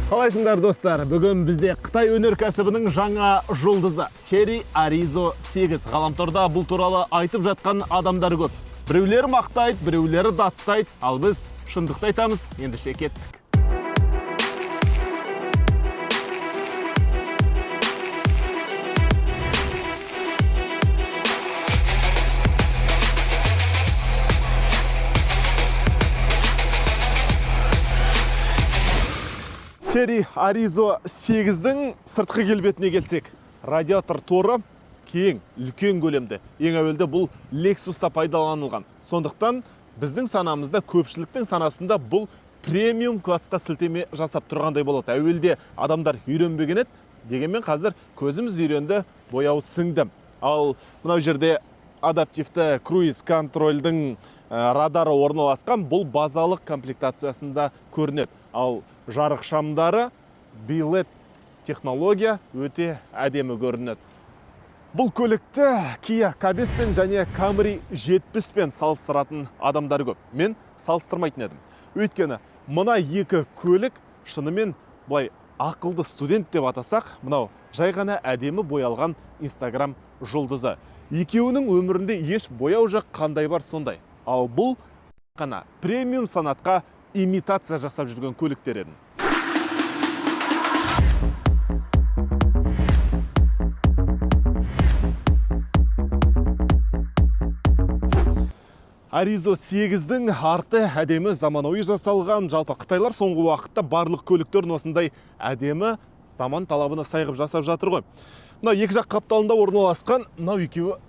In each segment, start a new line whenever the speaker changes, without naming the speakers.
Қалайсыңдар, достар? Бүгін бізде Қытай өнеркәсібінің жаңа жұлдызы Chery Arrizo 8. Ғаламторда бұл туралы айтып жатқан адамдар көп. Біреулері мақтайды, біреулері даттайды, ал біз шындықты айтамыз. Ендеше кеттік. Chery Arrizo 8-дің сыртқы келбетіне келсек, радиатор торы кең, үлкен көлемді. Ең әуелде бұл Lexus'та пайдаланылған. Сондықтан біздің санамызда, көпшіліктің санасында бұл премиум классқа сілтеме жасап тұрғандай болады. Әуелде адамдар үйренбеген еді, дегенмен қазір көзіміз үйренді, бояу сіңді. Ал мынау жерде адаптивті круиз контрольдің радары орналасқан, бұл базалық комплектациясында көрінеді. Ал жарық шамдары би-LED технология, өте әдемі көрінеді. Бұл көлікті Kia K5 пен және Camry 70 пен салыстыратын адамдар көп. Мен салыстырмайтын едім. Өйткені мына екі көлік шынымен былай ақылды студент деп атасақ, мынау жай ғана әдемі боялған Инстаграм жұлдызы. Екеуінің өмірінде еш бояу жоқ, қандай бар сондай. Ал бұл қана премиум санатқа имитация жасап жүрген көліктер еді. Arrizo 8-дің арты әдемі, заманауи жасалған. Жалпы қытайлар соңғы уақытта барлық көліктерін осындай әдемі, заман талабына сай қылып жасап жатыр ғой. Мынау екі жақ қапталында орналасқан, мынау екеуі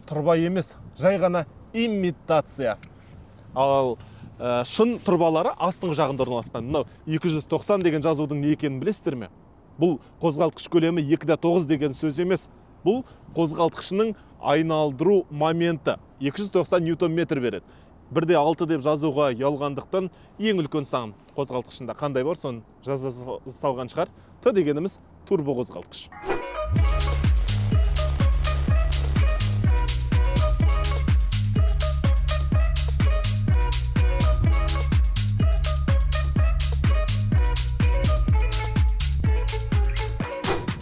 тұрба емес, жай ғана имитация. Ал шын тұрбалары астыңғы жағында орналасқан. Мынау 290 деген жазудың не екенін білесіздер ме? Бұл қозғалтқыш көлемі 2,9 деген сөз емес. Бұл қозғалтқышының айналдыру моменті 290 ньютон метр береді. 1,6 деп жазуға ұялғандықтан ең үлкен сан қозғалтқышында қандай бар, соны жаза салған шығар. Т дегеніміз турбо қозғалтқыш.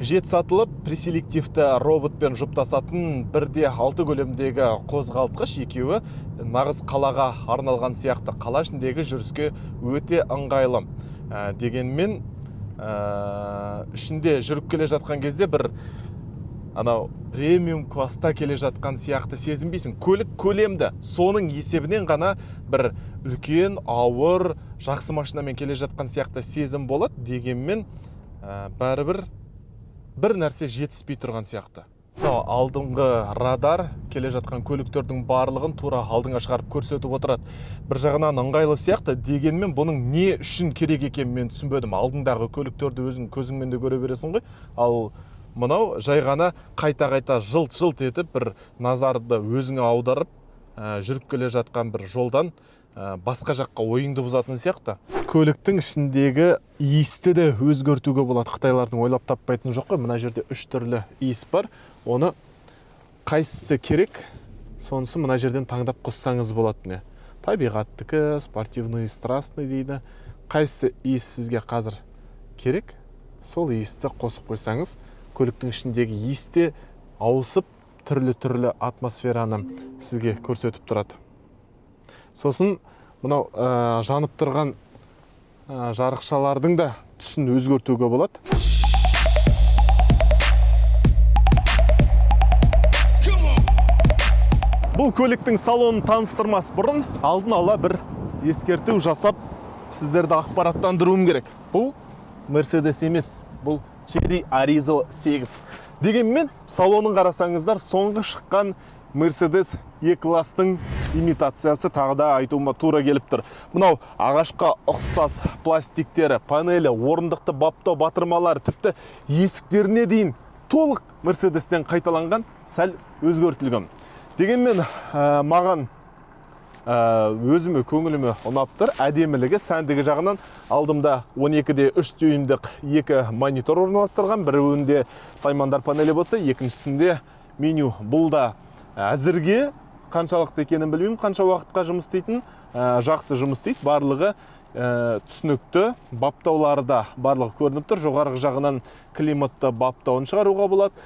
Жет сатылып, преселективті роботпен жұптасатын 1,6 көлемдегі қозғалтқыш, екеуі нағыз қалаға арналған сияқты, қала ішіндегі жүріске өте ыңғайлы. Дегенмен ішінде жүріп келе жатқан кезде бір анау премиум класста келе жатқан сияқты сезінбейсің. Көлік көлемді, соның есебінен ғана бір үлкен, ауыр, жақсы машинамен келе жатқан сияқты сезім болады. Дегенмен бәрібір бір нәрсе жетіспей тұрған сияқты. Мынау алдыңғы радар келе жатқан көліктердің барлығын тура алдыңа шығарып көрсетіп отырады. Бір жағынан ыңғайлы сияқты, дегенмен бұның не үшін керек екенін мен түсінбедім. Алдыңдағы көліктерді өзің көзіңмен де көре бересің ғой. Ал мынау жай ғана қайта-қайта жылт-жылт етіп бір назарды өзіңе аударып, жүріп келе жатқан бір жолдан басқа жаққа ойыңды бұзатын сияқты. Көліктің ішіндегі иісті де өзгертуге болады. Қытайлардың ойлап таппайтыны жоқ қой. Мына жерде үш түрлі иіс бар. Оны қайсысы керек, сонысы мына жерден таңдап қоссаңыз болады. Міне, табиғаттікі, спортивный, страстный дейді. Қайсысы иіс сізге қазір керек, сол иісті қосып қойсаңыз, көліктің ішіндегі иіс те ауысып, түрлі-түрлі атмосфераны сізге көрсетіп тұрады. Сосын мынау жанып тұрған жарықшалардың да түсін өзгертуге болады. Бұл көліктің салонын таныстырмас бұрын алдын ала бір ескерту жасап, сіздерді ақпараттандыруым керек. Бұл Mercedes емес, бұл Chery Arrizo 8. Дегенмен салонын қарасаңыздар, соңғы шыққан Mercedes E-класстың имитациясы тағы да айтуыма тура келіп тұр. Мынау ағашқа ұқсас пластиктері, панелі, орындықты баптау батырмалары, тіпті есіктеріне дейін толық Mercedестен қайталанған, сәл өзгертілген. Дегенмен маған өзіме, көңіліме ұнап тұр. Әдемілігі, сәндігі жағынан. Алдымда 12-де 3 дюймдік екі монитор орналастырған. Біреуінде саймандар панелі болса, екіншісінде меню. Бұл да әзірге Қаншалықты екенін білмеймін, қанша уақытқа жұмыс істейтін. Жақсы жұмыс істейді, барлығы түсінікті, баптаулары да барлығы көрініп тұр. Жоғарғы жағынан климатты баптауын шығаруға болады.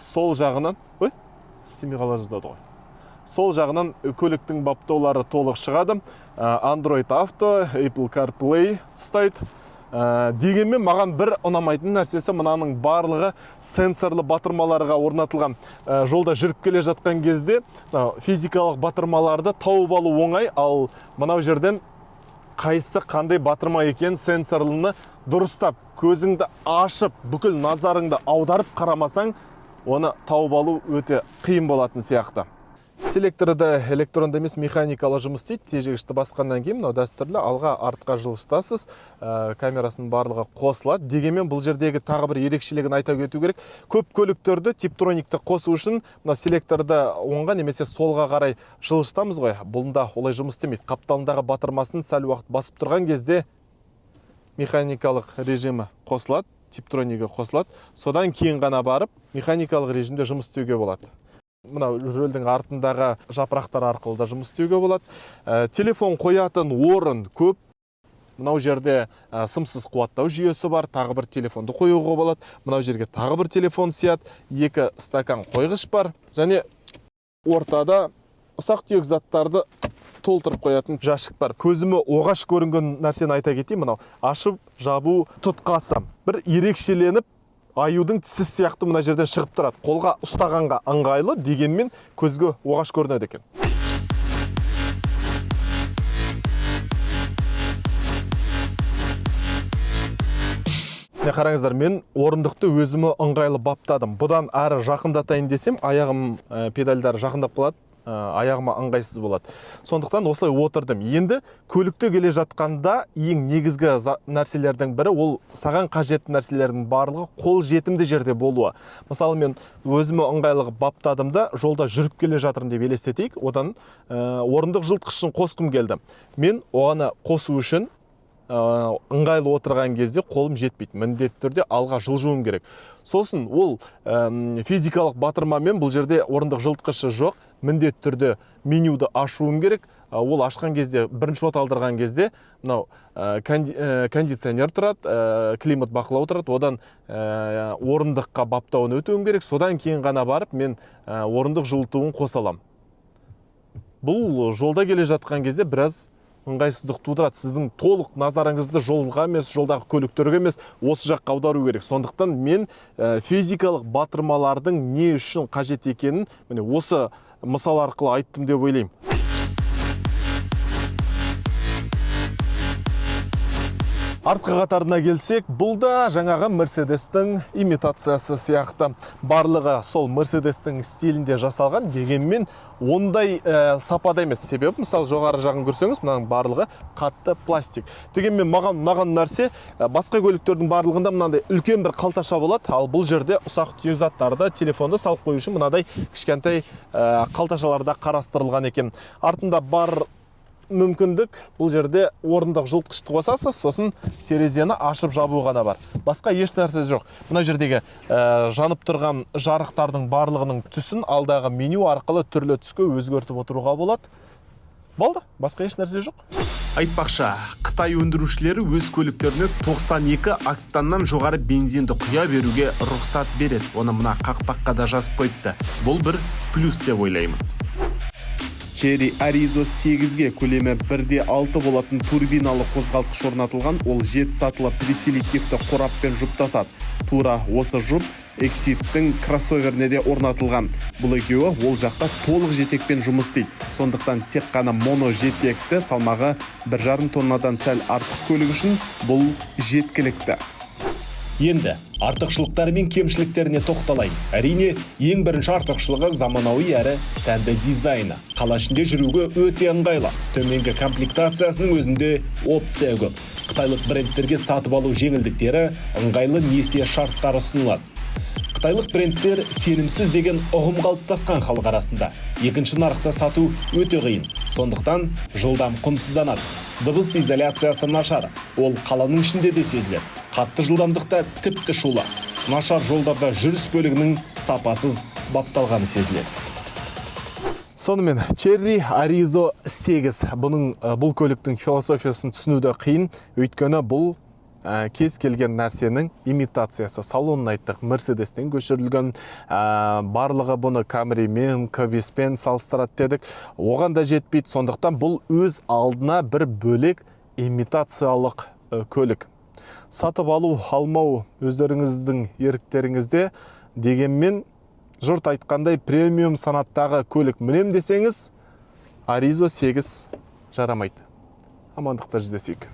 Сол жағынан, ой, істемей қала жаздады ғой. Сол жағынан көліктің баптаулары толық шығады. Android Auto, Apple CarPlay ұстайды. Дегенмен маған бір ұнамайтын нәрсесі, мынаның барлығы сенсорлы батырмаларға орнатылған. Жолда жүріп келе жатқан кезде мынау физикалық батырмаларды тауып алу оңай, ал мынау жерден қайсысы қандай батырма екенін сенсорлыны дұрыстап көзіңді ашып бүкіл назарыңды аударып қарамасаң, оны тауып алу өте қиын болатын сияқты. Селекторы да электронды емес, механикалы жұмыс істейді. Тежегішті басқаннан кейін мынау дәстүрлі алға артқа жылжытасыз, камерасының барлығы қосылады. Дегенмен бұл жердегі тағы бір ерекшелігін айта кету керек. Көп көліктерді типтроникті қосу үшін мына селекторды оңға немесе солға қарай жылжытамыз ғой. Бұнда олай жұмыс істемейді. Қапталындағы батырмасын сәл уақыт басып тұрған кезде механикалық режимі қосылады, типтронигі қосылады. Содан кейін ғана барып механикалық режимде жұмыс істеуге болады. Мынау рөлдің артындағы жапырақтар арқылы да жұмыс істеуге болады. Телефон қоятын орын көп. Мынау жерде сымсыз қуаттау жүйесі бар, тағы бір телефонды қоюға болады. Мынау жерге тағы бір телефон сияды, 2 стакан қойғыш бар. Және ортада ұсақ түйек заттарды толтырып қоятын жәшік бар. Көзіме оғаш көрінген нәрсені айта кетейін, мынау ашып жабу тұтқасы. Бір ерекшеленіп аюдың тісі сияқты мына жерден шығып тұрады. Қолға ұстағанға ыңғайлы, дегенмен көзге оғаш көрінеді екен. Міне қараңыздар, мен орындықты өзіме ыңғайлы баптадым. Бұдан әрі жақындатайын десем, аяғым, педальдары жақындап қалады, аяғыма ыңғайсыз болады. Сондықтан осылай отырдым. Енді көлікте келе жатқанда ең негізгі нәрселердің бірі ол саған қажетті нәрселердің барлығы қол жетімді жерде болуы. Мысалы, мен өзіме ыңғайлы баптадым да жолда жүріп келе жатырмын деп елестетейік. Одан орындық жылытқышын қосқым келді. Мен оғаны қосу үшін ыңғайлы отырған кезде қолым жетпейді. Міндетті түрде алға жылжуым керек. Сосын ол физикалық батырмамен бұл жерде орындық жылытқышы жоқ. Міндетті түрде менюді ашуым керек. Ол ашқан кезде, бірінші от алдырған кезде мынау, кондиционер тұрады, климат бақылау тұрады. Одан орындыққа баптауын өтуім керек. Содан кейін ғана барып мен орындық жылытуын қоса аламын. Бұл жолда келе жатқан кезде біраз ыңғайсыздық тудырады. Сіздің толық назарыңызды жолға емес, жолдағы көліктерге емес, осы жаққа аудару керек. Сондықтан мен физикалық батырмалардың не үшін қажет екенін міне осы мысал арқылы айттым деп ойлаймын. Артқы қатарына келсек, бұл да жаңағы Мерседестің имитациясы сияқты. Барлығы сол Мерседестің стилінде жасалған, дегенмен ондай сапада емес. Себебі, мысалы, жоғары жағын көрсеңіз, мынаның барлығы қатты пластик. Дегенмен маған ұнаған нәрсе, басқа көліктердің барлығында мынандай үлкен бір қалташа болады, ал бұл жерде ұсақ түйек заттарды, телефонды салып қою үшін мынадай кішкентай қалташаларда қарастырылған екен. Артында бар мүмкіндік, бұл жерде орындық жылытқышты қосасыз, сосын терезені ашып жабу ғана бар. Басқа еш нәрсе жоқ. Мына жердегі жанып тұрған жарықтардың барлығының түсін алдағы меню арқылы түрлі түске өзгертіп отыруға болады. Болды, басқа еш нәрсе жоқ. Айтпақшы, Қытай өндірушілері өз көліктеріне 92 октаннан жоғары бензинді құя беруге рұқсат береді. Оны мына қақпаққа да жазып қойыпты. Бұл бір плюс деп ойлаймын. Chery Arrizo 8-ге көлемі 1,6 болатын турбиналы қозғалтқыш орнатылған, ол 7 сатылы преселективті қораппен жұптасады. Тура осы жұп Exeed-тің кроссоверіне де орнатылған. Бұл екеуі ол жақта толық жетекпен жұмыс істейді. Сондықтан тек қана моно жетекті салмағы бір жарым тоннадан сәл артық көлік үшін бұл жеткілікті.
Енді артықшылықтары мен кемшіліктеріне тоқталайын. Әрине, ең бірінші артықшылығы заманауи әрі сәнді дизайны. Қала ішінде жүруге өте ыңғайлы. Төменгі комплектациясының өзінде опция көп. Қытайлық брендтерге сатып алу жеңілдіктері, ыңғайлы несие шарттары ұсынылады. Қытайлық брендтер сенімсіз деген ұғым қалыптасқан халық арасында. Екінші нарықта сату өте қиын. Сондықтан жылдам құнсызданады. Дыбыс изоляциясы нашар. Ол қаланың ішінде де сезіледі. Қатты жылдамдықта тіпті шулы. Нашар жолдарда жүріс бөлігінің сапасыз бапталғаны сезіледі.
Сонымен, Chery Arrizo 8. Бұның бұл көліктің философиясын түсіну де қиын, өйткені бұл кез келген нәрсенің имитациясы. Салонын айттық, Мерседестен көшірілген, барлығы бұны Камримен, К5-пен салыстырады дедік. Оған да жетпейді, сондықтан бұл өз алдына бір бөлек имитациялық көлік. Сатып алу, алмау өздеріңіздің еріктеріңізде, дегенмен жұрт айтқандай, премиум санаттағы көлік мінем десеңіз, Arrizo 8 жарамайды. Амандықта жүздесейік.